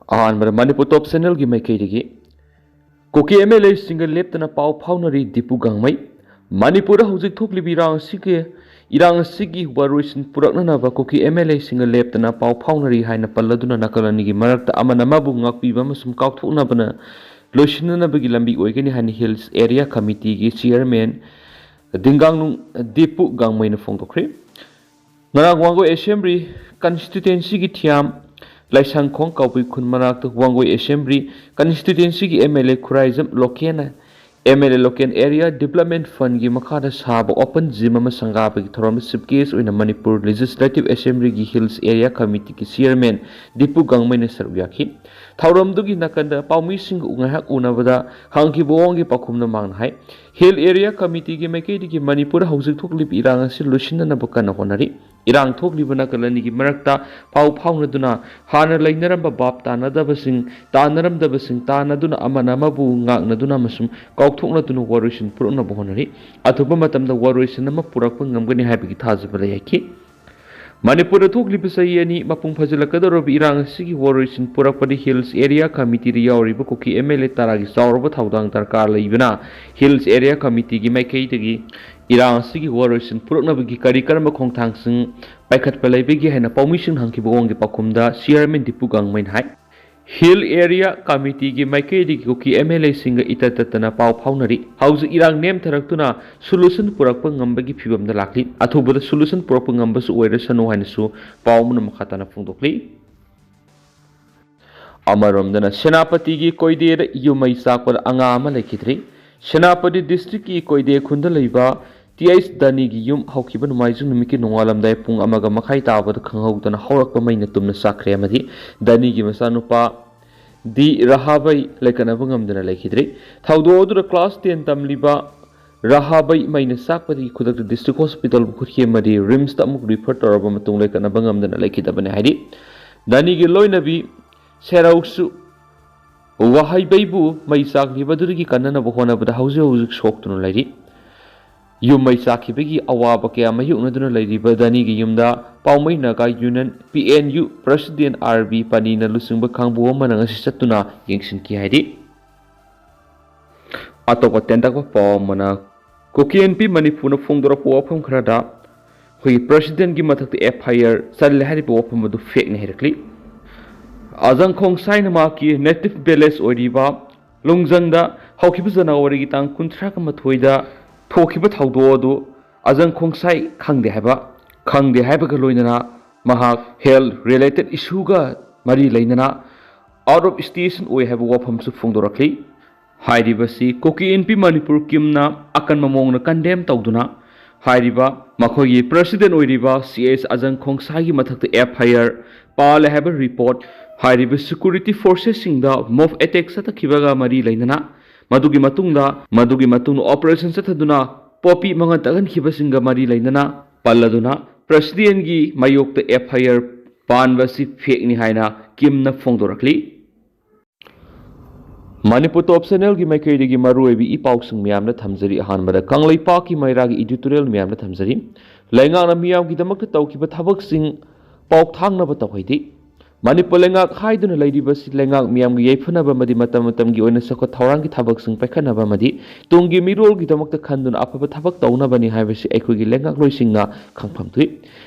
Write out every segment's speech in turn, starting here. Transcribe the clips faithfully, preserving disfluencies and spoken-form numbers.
ꯑꯍꯥꯟꯕꯗ ꯃꯅꯤꯄꯨꯔ ꯇꯣꯞ ꯆꯦꯅꯦꯜꯒꯤ ꯃꯥꯏꯀꯩꯗꯒꯤ ꯀꯨꯀꯤ M L ꯑꯦꯁꯤꯡꯒ ꯂꯦꯞꯇꯅ ꯄꯥꯎ ꯐꯥꯎꯅꯔꯤ ꯗꯤꯄꯨ ꯒꯥꯡꯃꯩ꯫ ꯃꯅꯤꯄꯨꯔꯗ ꯍꯧꯖꯤꯛ ꯊꯣꯛꯂꯤꯕ ꯏꯔꯥꯡ ꯑꯁꯤꯒꯤ ꯏꯔꯥꯡ ꯑꯁꯤꯒꯤ ꯋꯥꯔꯣꯏꯁꯤꯟ ꯄꯨꯔꯛꯅꯅꯕ ꯀꯨꯀꯤ ꯑꯦꯝ ꯑꯦꯜ ꯑꯦꯁꯤꯡꯒ ꯂꯦꯞꯇꯅ ꯄꯥꯎ ꯐꯥꯎꯅꯔꯤ ꯍꯥꯏꯅ ꯄꯜꯂꯗꯨꯅ ꯅꯥꯀꯜ ꯑꯅꯤꯒꯤ ꯃꯔꯛꯇ ꯑꯃꯅ ꯑꯃꯕꯨ ꯉꯥꯛꯄꯤꯕ ꯑꯃꯁꯨꯡ ꯀꯥꯎꯊꯣꯛꯅꯕꯅ ꯂꯣꯏꯁꯤꯟꯅꯅꯕꯒꯤ ꯂꯝꯕꯤ ꯑꯣꯏꯒꯅꯤ ꯍꯥꯏꯅ ꯍꯤꯜꯁ ꯑꯦꯔꯤꯌꯥ ꯀꯃꯤꯇꯤꯒꯤ ꯆꯤꯌꯔꯃꯦꯟ ꯗꯤꯡꯒꯥꯡꯂꯨꯡ ꯗꯤꯄꯨ ꯒꯥꯡꯃꯩꯅ ꯐꯣꯡꯗꯣꯛꯈ꯭ꯔꯤ꯫ ꯉꯔꯥꯡ ꯋꯥꯡꯒꯣꯏ ꯑꯦꯁꯦꯝꯕ꯭ꯂꯤ ꯀꯟꯁꯇꯤꯇ꯭ꯋꯦꯟꯁꯤꯒꯤ ꯊꯤꯌꯥꯝ ꯂꯥꯏꯁꯪꯈꯣꯡ ꯀꯥꯎꯕꯤ ꯈꯨꯟ ꯃꯅꯥꯛꯇ ꯋꯥꯡꯒꯣꯏ ꯑꯦꯁꯦꯝꯕ꯭ꯂꯤ ꯀꯟꯁꯇꯤꯇ꯭ꯋꯦꯟꯁꯤꯒꯤ ꯑꯦꯝ ꯑꯦꯜ ꯑꯦ ꯈꯨꯔꯥꯏꯖꯝ ꯂꯣꯀꯦꯟꯅ M L A local area development ꯐꯟꯒꯤ ꯃꯈꯥꯗ ꯁꯥꯕ ꯑꯣꯄꯟ ꯖꯤꯝ ꯑꯃ ꯁꯪꯒꯥꯕꯒꯤ ꯊꯧꯔꯝꯗ ꯆꯤꯐ ꯒꯦꯁ ꯑꯣꯏꯅ ꯃꯅꯤꯄꯨꯔ ꯂꯦꯖꯤꯁꯂꯦꯇꯤꯚ ꯑꯦꯁꯦꯝꯕ꯭ꯂꯤꯒꯤ ꯍꯤꯜꯁ ꯑꯦꯔꯤꯌꯥ ꯀꯃꯤꯇꯤꯒꯤ ꯆꯤꯌꯔꯃꯦꯟ ꯗꯤꯄꯨ ꯒꯥꯡꯃꯩꯅ ꯁꯔꯨꯛ ꯌꯥꯈꯤ꯫ ꯊꯧꯔꯝꯗꯨꯒꯤ ꯅꯥꯀꯟꯗ ꯄꯥꯎꯃꯤꯁꯤꯡꯒ ꯉꯥꯏꯍꯥꯛ ꯎꯅꯕꯗ ꯍꯥꯡꯈꯤꯕ ꯋꯥꯍꯪꯒꯤ ꯄꯥꯎꯈꯨꯝꯗ ꯃꯍꯥꯛꯅ ꯍꯥꯏ, ꯍꯤꯜ ꯑꯦꯔꯤꯌꯥ ꯀꯃꯤꯇꯤꯒꯤ ꯃꯥꯏꯀꯩꯗꯒꯤ ꯃꯅꯤꯄꯨꯔꯗ ꯍꯧꯖꯤꯛ ꯊꯣꯛꯂꯤꯕ ꯏꯔꯥꯡ ꯑꯁꯤ ꯂꯣꯏꯁꯤꯟꯅꯅꯕ ꯀꯟꯅ ꯍꯣꯠꯅꯔꯤ꯫ ꯏꯔꯥꯡ ꯊꯣꯛꯂꯤꯕ ꯅꯥꯀꯜ ꯑꯅꯤꯒꯤ ꯃꯔꯛꯇ ꯄꯥꯎ ꯐꯥꯎꯅꯗꯨꯅ ꯍꯥꯟꯅ ꯂꯩꯅꯔꯝꯕ ꯚꯥꯞ ꯇꯥꯅꯗꯕꯁꯤꯡ, ꯇꯥꯅꯔꯝꯗꯕꯁꯤꯡ ꯇꯥꯅꯗꯨꯅ ꯑꯃꯅ ꯑꯃꯕꯨ ꯉꯥꯛꯅꯗꯨꯅ ꯑꯃꯁꯨꯡ ꯀꯥꯎꯊꯣꯛꯅꯗꯨꯅ ꯋꯥꯔꯣꯏꯁꯤꯟ ꯄꯨꯔꯛꯅꯕ ꯍꯣꯠꯅꯔꯤ꯫ ꯑꯊꯨꯕ ꯃꯇꯝꯗ ꯋꯥꯔꯣꯏꯁꯤꯟ ꯑꯃ ꯄꯨꯔꯛꯄ ꯉꯝꯒꯅꯤ ꯍꯥꯏꯕꯒꯤ ꯊꯥꯖꯕ ꯂꯩ ꯍꯥꯏꯈꯤ꯫ ꯃꯅꯤꯄꯨꯔꯗ ꯊꯣꯛꯂꯤꯕ ꯆꯍꯤ ꯑꯅꯤ ꯃꯄꯨꯡ ꯐꯥꯖꯤꯜꯂꯛꯀꯗꯧꯔꯕ ꯏꯔꯥꯡ ꯑꯁꯤꯒꯤ ꯋꯥꯔꯣꯏꯁꯤꯟ ꯄꯨꯔꯛꯄꯗ ꯍꯤꯜꯁ ꯑꯦꯔꯤꯌꯥ ꯀꯃꯤꯇꯤꯗ ꯌꯥꯎꯔꯤꯕ ꯀꯨꯀꯤ ꯑꯦꯝ ꯑꯦꯜ ꯑꯦ ꯇꯔꯥꯒꯤ ꯆꯥꯎꯔꯕ ꯊꯧꯗꯥꯡ ꯗꯔꯀꯥꯔ ꯂꯩꯕꯅ ꯍꯤꯜꯁ ꯑꯦꯔꯤꯌꯥ ꯀꯃꯤꯇꯤꯒꯤ ꯃꯥꯏꯀꯩꯗꯒꯤ ꯏꯔꯥꯡ ꯑꯁꯤꯒꯤ ꯋꯥꯔꯣꯏꯁꯤꯟ ꯄꯨꯔꯛꯅꯕꯒꯤ ꯀꯔꯤ ꯀꯔꯝꯕ ꯈꯣꯡꯊꯥꯡꯁꯤꯡ ꯄꯥꯏꯈꯠꯄ ꯂꯩꯕꯒꯦ ꯍꯥꯏꯅ ꯄꯥꯎꯃꯤꯁꯤꯡꯅ ꯍꯪꯈꯤꯕ ꯋꯥꯍꯪꯒꯤ ꯄꯥꯎꯈꯨꯝꯗ ꯆꯤꯌꯔꯃꯦꯟ ꯗꯤꯄꯨ ꯒꯥꯡꯃꯩꯅ ꯍꯥꯏ, ꯍꯤꯜ ꯑꯦꯔꯤꯌꯥ ꯀꯃꯤꯇꯤꯒꯤ ꯃꯥꯏꯀꯩꯗꯒꯤ ꯀꯨꯀꯤ ꯑꯦꯝ ꯑꯦꯜ ꯑꯦꯁꯤꯡꯒ ꯏꯇꯠ ꯇꯠꯇꯅ ꯄꯥꯎ ꯐꯥꯎꯅꯔꯤ꯫ ꯍꯧꯖꯤꯛ ꯏꯔꯥꯡ ꯅꯦꯝꯊꯔꯛꯇꯨꯅ ꯁꯣꯂꯨꯁꯟ ꯄꯨꯔꯛꯄ ꯉꯝꯕꯒꯤ ꯐꯤꯕꯝꯗ ꯂꯥꯛꯂꯤ꯫ ꯑꯊꯨꯕꯗ ꯁꯣꯂꯨꯁꯟ ꯄꯨꯔꯛꯄ ꯉꯝꯕꯁꯨ ꯑꯣꯏꯔꯁꯅꯨ ꯍꯥꯏꯅꯁꯨ ꯄꯥꯎ ꯑꯃꯅ ꯃꯈꯥ ꯇꯥꯅ ꯐꯣꯡꯗꯣꯛꯂꯤ꯫ ꯑꯃꯔꯣꯝꯗꯅ ꯁꯦꯅꯥꯄꯇꯤꯒꯤ ꯀꯣꯏꯗꯦꯗ ꯌꯨꯝ ꯃꯩ ꯆꯥꯛꯄꯗ ꯑꯉꯥꯡ ꯑꯃ ꯂꯩꯈꯤꯗ꯭ꯔꯤ꯫ ꯁꯦꯅꯥꯄꯇꯤ ꯗꯤꯁꯇ꯭ꯔꯤꯛꯀꯤ ꯀꯣꯏꯗꯦ ꯈꯨꯟꯗ ꯂꯩꯕ ꯇꯤ ꯑꯩꯆ ꯗꯥꯅꯤꯒꯤ ꯌꯨꯝ ꯍꯧꯈꯤꯕ ꯅꯣꯡꯃꯥꯏꯖꯤꯡ ꯅꯨꯃꯤꯠꯀꯤ ꯅꯣꯡꯉꯥꯜꯂꯝꯗꯥꯏ ꯄꯨꯡ ꯑꯃꯒ ꯃꯈꯥꯏ ꯇꯥꯕꯗ ꯈꯪꯍꯧꯗꯅ ꯍꯧꯔꯛꯄ ꯃꯩꯅ ꯇꯨꯝꯅ ꯆꯥꯛꯈ꯭ꯔꯦ ꯑꯃꯗꯤ ꯗꯥꯅꯤꯒꯤ ꯃꯆꯥꯅꯨꯄꯥ ꯗꯤ ꯔꯍꯥꯕꯩ ꯂꯩꯀꯠꯅꯕ ꯉꯝꯗꯅ ꯂꯩꯈꯤꯗ꯭ꯔꯤ꯫ ꯊꯧꯗꯣꯛ ꯑꯗꯨꯗ ꯀ꯭ꯂꯥꯁ ꯇꯦꯟ ꯇꯝꯂꯤꯕ ꯔꯍꯥꯕꯩ ꯃꯩꯅ ꯆꯥꯛꯄꯗꯒꯤ ꯈꯨꯗꯛꯇ ꯗꯤꯁꯇ꯭ꯔꯤꯛ ꯍꯣꯁꯄꯤꯇꯥꯜ ꯄꯨꯈꯠꯈꯤ ꯑꯃꯗꯤ ꯔꯤꯝꯁꯇ ꯑꯃꯨꯛ ꯔꯤꯐꯔ ꯇꯧꯔꯕ ꯃꯇꯨꯡ ꯂꯩꯀꯠꯅꯕ ꯉꯝꯗꯅ ꯂꯩꯈꯤꯗꯕꯅꯤ ꯍꯥꯏꯔꯤ꯫ ꯗꯥꯅꯤꯒꯤ ꯂꯣꯏꯅꯕꯤ ꯁꯦꯔꯧꯁꯨ ꯋꯥꯍꯩꯕꯩꯕꯨ ꯃꯩ ꯆꯥꯛꯂꯤꯕꯗꯨꯗꯒꯤ ꯀꯟꯅꯅꯕ ꯍꯣꯠꯅꯕꯗ ꯍꯧꯖꯤꯛ ꯍꯧꯖꯤꯛ ꯁꯣꯛꯇꯨꯅ ꯂꯩꯔꯤ꯫ ꯌꯨꯝ ꯃꯩ ꯆꯥꯛꯈꯤꯕꯒꯤ ꯑꯋꯥꯕ ꯀꯌꯥ ꯃꯥꯌꯣꯛꯅꯗꯨꯅ ꯂꯩꯔꯤꯕ ꯗꯥꯅꯤꯒꯤ ꯌꯨꯝꯗ ꯄꯥꯎꯃꯩ Naga union, P N U, president R B ꯄꯥꯅꯤꯅ ꯂꯨꯆꯤꯡꯕ ꯀꯥꯡꯕꯨ ꯑꯃꯅ ꯉꯁꯤ ꯆꯠꯇꯨꯅ ꯌꯦꯡꯁꯤꯟꯈꯤ ꯍꯥꯏꯔꯤ꯫ ꯑꯇꯣꯞꯄ ꯇꯦꯟꯇꯛꯄ ꯄꯥꯎ ꯑꯃꯅ, ꯀꯨꯀꯤ ꯑꯦꯟ ꯄꯤ ꯃꯅꯤꯄꯨꯔꯅ ꯐꯣꯡꯗꯣꯔꯛꯄ ꯋꯥꯐꯝ ꯈꯔꯗ ꯑꯩꯈꯣꯏꯒꯤ ꯄ꯭ꯔꯁꯤꯗꯦꯟꯒꯤ ꯃꯊꯛꯇ ꯑꯦꯐ ꯑꯥꯏ ꯑꯥꯔ ꯆꯜꯂꯦ ꯍꯥꯏꯔꯤꯕ ꯋꯥꯐꯝ ꯑꯗꯨ ꯐꯦꯛꯅꯤ ꯍꯥꯏꯔꯛꯂꯤ꯫ ꯑꯖꯪ ꯈꯣꯡꯁꯥꯏꯅ ꯃꯍꯥꯛꯀꯤ ꯅꯦꯇꯤꯚ ꯚꯤꯂꯦꯖ ꯑꯣꯏꯔꯤꯕ ꯂꯨꯡꯖꯪꯗ ꯍꯧꯈꯤꯕ ꯖꯅꯋꯥꯔꯤꯒꯤ ꯇꯥꯡ ꯀꯨꯟꯊ꯭ꯔꯥꯒ ꯃꯥꯊꯣꯏꯗ ꯊꯣꯛꯈꯤꯕ ꯊꯧꯗꯣꯛ ꯑꯗꯨ ꯑꯖꯪ ꯈꯣꯡꯁꯥꯏ ꯈꯪꯗꯦ ꯍꯥꯏꯕ, ꯈꯪꯗꯦ ꯍꯥꯏꯕꯒ ꯂꯣꯏꯅꯅ ꯃꯍꯥꯛ ꯍꯦꯜꯊ ꯔꯤꯂꯦꯇꯦꯗ ꯏꯁꯨꯒ ꯃꯔꯤ ꯂꯩꯅꯅ ꯑꯥꯎꯠ ꯑꯣꯐ ꯁ꯭ꯇꯦꯁꯟ ꯑꯣꯏ ꯍꯥꯏꯕ ꯋꯥꯐꯝꯁꯨ ꯐꯣꯡꯗꯣꯔꯛꯂꯤ꯫ ꯍꯥꯏꯔꯤꯕꯁꯤ ꯀꯨꯀꯤ ꯏꯟꯄꯤ ꯃꯅꯤꯄꯨꯔ ꯀꯤꯝꯅ ꯑꯀꯟꯕ ꯃꯑꯣꯡꯗ ꯀꯟꯗꯦꯝ ꯇꯧꯗꯨꯅ ꯍꯥꯏꯔꯤꯕ ꯃꯈꯣꯏꯒꯤ ꯄ꯭ꯔꯁꯤꯗꯦꯟ ꯑꯣꯏꯔꯤꯕ ꯁꯤ ꯑꯦꯁ ꯑꯖꯪ ꯈꯣꯡꯁꯥꯏꯒꯤ ꯃꯊꯛꯇ ꯑꯦꯐ ꯑꯥꯏ ꯑꯥꯔ ꯄꯥꯜꯂꯦ ꯍꯥꯏꯕ ꯔꯤꯄꯣꯔꯠ, ꯍꯥꯏꯔꯤꯕ ꯁꯦꯀ꯭ꯌꯨꯔꯤꯇꯤ ꯐꯣꯔꯁꯦꯁꯁꯤꯡꯗ ꯃꯣꯕ ꯑꯦꯇꯦꯛ ꯆꯠꯊꯈꯤꯕꯒ ꯃꯔꯤ ꯂꯩꯅꯅ, ꯃꯗꯨꯒꯤ ꯃꯇꯨꯡꯗ, ꯃꯗꯨꯒꯤ ꯃꯇꯨꯡꯗ ꯑꯣꯄꯔꯦꯁꯟ ꯆꯠꯊꯗꯨꯅ ꯄꯣꯄꯤ ꯃꯉꯥ ꯇꯛꯍꯟꯈꯤꯕꯁꯤꯡꯒ ꯃꯔꯤ ꯂꯩꯅꯅ ꯄꯜꯂꯗꯨꯅ ꯄ꯭ꯔꯁꯤꯗꯦꯟꯒꯤ ꯃꯥꯌꯣꯛꯇ ꯑꯦꯐ ꯑꯥꯏ ꯑꯥꯔ ꯄꯥꯟꯕ ꯑꯁꯤ ꯐꯦꯛꯅꯤ ꯍꯥꯏꯅ ꯀꯤꯝꯅ ꯐꯣꯡꯗꯣꯔꯛꯂꯤ꯫ ꯃꯅꯤꯄꯨꯔ ꯇꯣꯞ ꯆꯦꯅꯦꯜꯒꯤ ꯃꯥꯏꯀꯩꯗꯒꯤ ꯃꯔꯨꯑꯣꯏꯕ ꯏ ꯄꯥꯎꯁꯤꯡ ꯃꯌꯥꯝꯗ ꯊꯝꯖꯔꯤ꯫ ꯑꯍꯥꯟꯕꯗ ꯀꯪꯂꯩꯄꯥꯛꯀꯤ ꯃꯩꯔꯥꯒꯤ ꯏꯗꯤꯇꯣꯔꯤꯌꯦꯜ ꯃꯌꯥꯝꯗ ꯊꯝꯖꯔꯤ꯫ ꯂꯩꯉꯥꯛꯅ ꯃꯤꯌꯥꯝꯒꯤꯗꯃꯛꯇ ꯇꯧꯈꯤꯕ ꯊꯕꯛꯁꯤꯡ ꯄꯥꯎꯊꯥꯡꯅꯕ ꯇꯧꯍꯩꯗꯦ꯫ ꯃꯅꯤꯄꯨꯔ ꯂꯩꯉꯥꯛ ꯍꯥꯏꯗꯨꯅ ꯂꯩꯔꯤꯕꯁꯤ ꯂꯩꯉꯥꯛ ꯃꯤꯌꯥꯝꯒꯤ ꯌꯥꯏꯐꯅꯕ ꯑꯃꯗꯤ ꯃꯇꯝ ꯃꯇꯝꯒꯤ ꯑꯣꯏꯅ ꯆꯥꯎꯈꯠ ꯊꯧꯔꯥꯡꯒꯤ ꯊꯕꯛꯁꯤꯡ ꯄꯥꯏꯈꯠꯅꯕ ꯑꯃꯗꯤ ꯇꯨꯡꯒꯤ ꯃꯤꯔꯣꯜꯒꯤꯗꯃꯛꯇ ꯈꯟꯗꯨꯅ ꯑꯐꯕ ꯊꯕꯛ ꯇꯧꯅꯕꯅꯤ ꯍꯥꯏꯕꯁꯤ ꯑꯩꯈꯣꯏꯒꯤ ꯂꯩꯉꯥꯛꯂꯣꯏꯁꯤꯡꯅ ꯈꯪꯐꯝ ꯊꯣꯛꯏ꯫